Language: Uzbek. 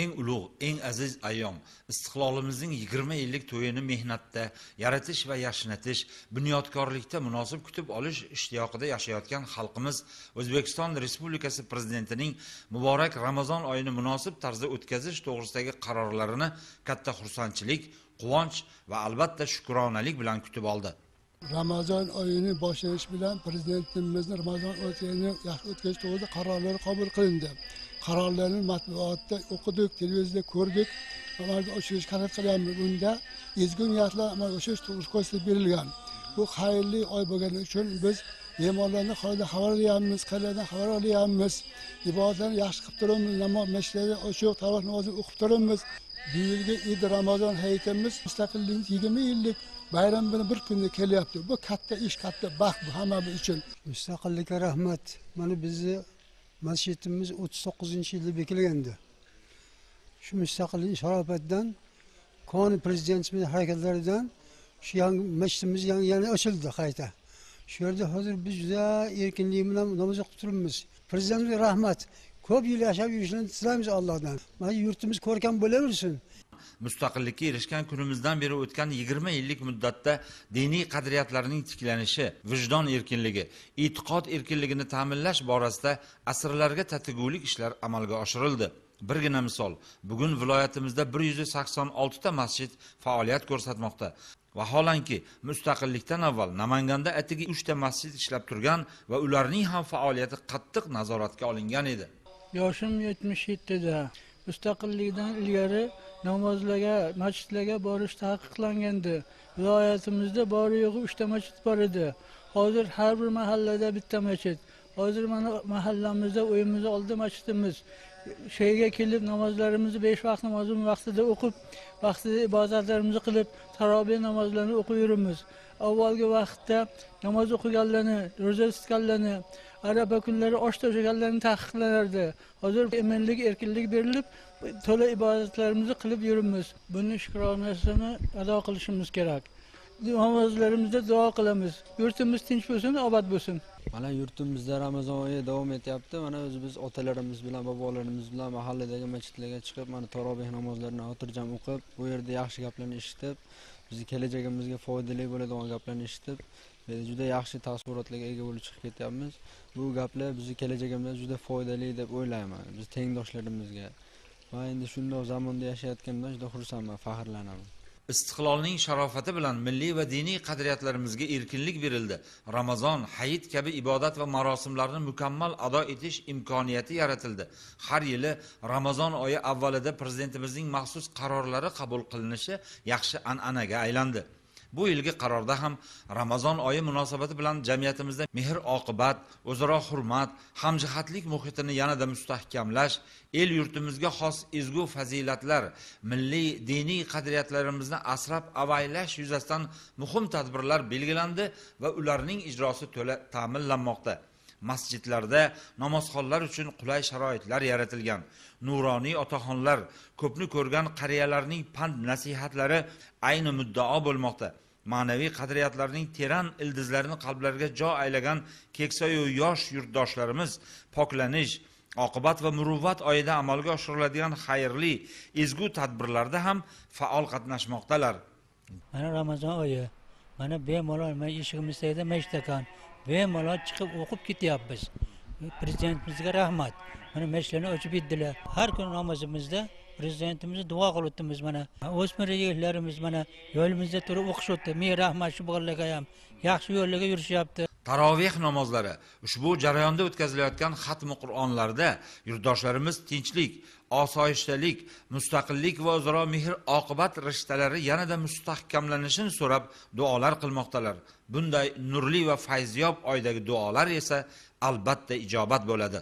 Eng ulug', eng aziz ayyom, istiqlolimizning 20 yillik to'yini mehnatda, yaratish va yashnatish, bunyodkorlikda munosib kutib olish ishtiyoqida yashayotgan xalqimiz O'zbekiston Respublikasi Prezidentining muborak Ramazon oyini munosib tarzda o'tkazish to'g'risidagi qarorlarini katta xursandchilik, quvonch va albatta shukronalik bilan kutib oldi. Ramazon oyini boshlanishi bilan prezidentimizning Ramazon oyini yaxshi o'tkazish to'g'risida qarorlar qabul qilindi. Qarorlarni matbuotda o'qidik, televizorda ko'rdik. Amalga oshirishga harakat qilyapmiz. Bunda ezgu niyatlar amalga oshirish to'g'risida ko'rsatib berilgan. Bu xayrli oy bo'lgani uchun biz bemorlarni holidan xabar olyapmiz, qarilardan xabar olyapmiz, ibodatlarni yaxshi qilib turibmiz, namoz masjidlarda ochiq taroveh namozini o'qib turibmiz. Bu yilgi Eid Ramazon hayitimiz mustaqillikning 20 yillik bayram bilan bir kunda kelyapti. Bu katta ish, katta baxt bu hammamiz uchun. Mustaqillikka rahmat. Mana bizni masjidimiz 39-yilda bekilgandi. Shu mustaqillik sharofatidan, qonun prezidentimiz harakatlaridan shu yangi masjidimiz yana ochildi qayta. Shu yerda hozir biz juda erkinlik bilan namoz o'qib turibmiz. Prezidentimizga rahmat. Ko'p yil yashab yurishini tilaymiz Allohdan. Mana yurtimiz ko'rkam bo'laversin. Mustaqillikka erishgan kunimizdan beri o'tgan 20 yillik muddatda diniy qadriyatlarning tiklanishi, vijdon erkinligi, e'tiqod erkinligini ta'minlash borasida asrlarga tatigulik ishlar amalga oshirildi. Birgina misol, bugun viloyatimizda 186 ta masjid faoliyat ko'rsatmoqda. Vaholanki, mustaqillikdan avval Namanganda atigi 3 ta masjid ishlab turgan va ularning ham faoliyati qattiq nazoratga olingan edi. Yoshim 77da. Mustaqillikdan ilgari namozlarga, masjidlarga borish taqiqlangandi. Viloyatimizda bori yo'g'i 3 ta masjid bor edi. Hozir har bir mahallada bitta masjid. Hozir mana mahallamizda uyimiz oldida masjidimiz. Sheyga kelib namozlarimizni 5 vaqt namozini vaqtida o'qib, vaqtida ibodatlarimizni qilib, taroveh namozlarini o'qib yuribmiz. Avvalgi vaqtda namoz o'qiganlarni, ro'za tutganlarni, araba kunlari osh to'shaganlarni taqiqlanardi. Hozir eminlik, erkinlik berilib, to'la ibodatlarimizni qilib yuribmiz. Buni shukronasini ado qilishimiz kerak. Namozlarimizda duo qilamiz. Yurtimiz tinch bo'lsin, obod bo'lsin. Mana yurtimizda Ramazon oyi davom etyapti. Mana o'zi biz otalarimiz bilan, bobolarimiz bilan mahalladagi masjidlarga chiqib, mana taroveh namozlarini xotirjam o'qib, bu yerda yaxshi gaplarni eshitib, bizni kelajagimizga foydali bo'ladigan gaplarni eshitib, juda yaxshi taassurotlarga ega bo'lib chiqib ketyapmiz. Bu gaplar bizni kelajagimizga juda foydali deb o'ylayman. Biz tengdoshlarimizga. Va endi shunday zamonda yashayotganimdan juda xursandman, faxrlanaman. Istiqlolning sharofati bilan milliy va diniy qadriyatlarimizga erkinlik berildi. Ramazon, hayit kabi ibodat va marosimlarni mukammal ado etish imkoniyati yaratildi. Har yili Ramazon oyi avvalida prezidentimizning maxsus qarorlari qabul qilinishi yaxshi an'anaga aylandi. Bu yilgi qarorda ham Ramazon oyi munosabati bilan jamiyatimizda mehr-oqibat, o'zaro hurmat, hamjihatlik muhitini yanada mustahkamlash, el yurtimizga xos ezgu fazilatlar, milliy diniy qadriyatlarimizni asrab avaylash yuzasidan muhim tadbirlar belgilandi va ularning ijrosi to'la ta'minlanmoqda. Masjidlarda namozxonlar uchun qulay sharoitlar yaratilgan. Nuroniy otaxonlar, ko'pni ko'rgan qariyalarning pand nasihatlari ayni muddao bo'lmoqda. Ma'naviy qadriyatlarning teran ildizlarini qalblarga jo aylagan keksayu yosh yurtdoshlarimiz poklanish, oqibat va muruvvat oyida amalga oshiriladigan xayrli, ezgu tadbirlarda ham faol qatnashmoqdalar. Mana Ramazon oyi, mana bemalol mana eshigimiz tagida masjid ekan. Bemalol chiqib o'qib ketyapmiz. Prezidentimizga rahmat. Mana masjidlarni ochib berdilar. Har kun namozimizda prezidentimizni duo qilibmiz mana. O'smir yigitlarimiz mana yo'limizda turib o'qishyapti. Ming rahmat shu bolalarga ham. Yaxshi yo'llarga yurishyapti. Taroveh namozlari, ushbu jarayonda o'tkazilayotgan xatmi Qur'onlarda yurtdoshlarimiz tinchlik, osoyishtalik, mustaqillik va o'zaro mehr-oqibat rishtalari yanada mustahkamlanishini so'rab duolar qilmoqdalar. Bunday nurli va fayziyob oydagi duolar esa albatta ijobat bo'ladi.